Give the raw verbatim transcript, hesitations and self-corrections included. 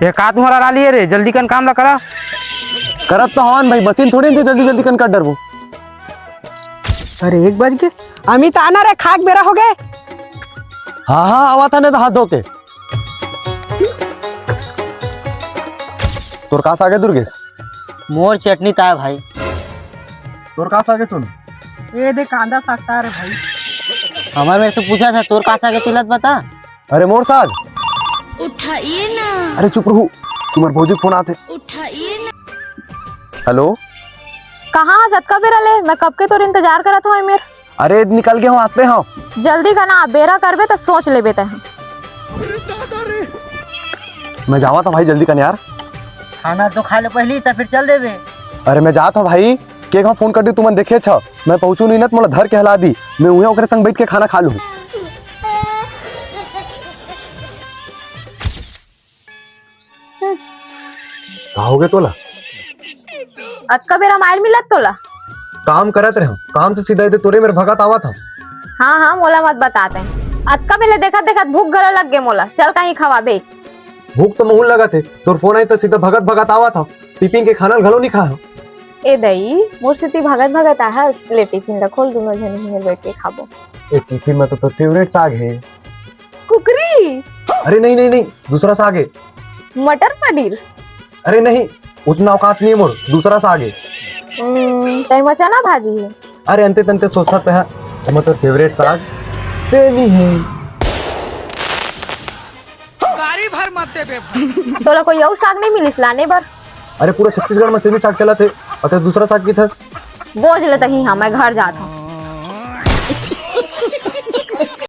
ये का तुम्हारा ला लिए रे, जल्दी कन काम ला करा। करत तो हवन भाई, मशीन थोड़ी जो जल्दी जल्दी कन कर डरबो। अरे, एक बज गे। अमित, आना रे, खाक बेरा हो गे। हाँ हाँ, आवा था, नहीं तो हाथ धो के। तोर का साग हे दुर्गेश? मोर चटनी ताय भाई। तोर का साग हे सुन? ए दे, कांदा साग ताय रे भाई। हमर मेर तो पूछा था, तोर का साग हे तिलत बता। अरे मोर साग। उठाइए ना। अरे चुप रहू, तुम्हार भौजी के फोन आथे। उठाइए ना। हेलो। कहाँ हस अतका बेरा ले? मैं कब के तोर इंतजार करत हूँ मेर। अरे निकल गे हूँ, आते हूँ। जल्दी कना, बेरा करबे त सोच लेबे तैं। मैं जावत हूँ भाई, जल्दी कन यार। खाना तो खा ले पहली, तब फिर चल देबे। अरे मैं जात हूँ भाई, के कहाँ फोन कर दी तुमन देखे छ, मैं पहुँचू नहीं ना त मोला धर के हला दी, मैं उहें ओकरे संग बैठ के खाना खा लूँ। का हो गे तोला? अतका बेरा मार मिलत तोला? काम करत रहे, काम से सीधा इधर तोरे मेर भगत आवत हूँ। हाँ हाँ, मोला मत बता तैं। अतका बेले देखत देखत भूख घलो लग गे मोला। चल कहीं खवाबे। भूख तो महूँ लगत हे, तोर फोन आई तो सीधा भगत भगत आवत हूँ। टिफिन के खाना घलो नहीं खा हूँ। ए दई, मोर सेती भगत भगत आहस, ले टिफिन ला खोल, दूनों झन इहीं बैठ के खाबो। ए टिफिन में तो तोर फेवरेट साग हे। कुकरी। अरे नहीं नहीं नहीं, दूसरा साग हे। मटर पनीर। अरे नहीं, उतना औकात नहीं हे मोर, दूसरा साग हे। हम्म, तैं मचाना भाजी हे। अरे अंते तंते सोचत हे, हमर तो फेवरेट साग सेमी हे। गाड़ी भर मत देबे भाई। तोला कोई अउ साग नहीं मिलिस लाने बर? अरे पूरा छत्तीसगढ़ में सेमी साग चलत हे, अउ तैं दूसरा साग किथस। बोझ ले तहीं, हाँ, मैं घर जात हूँ।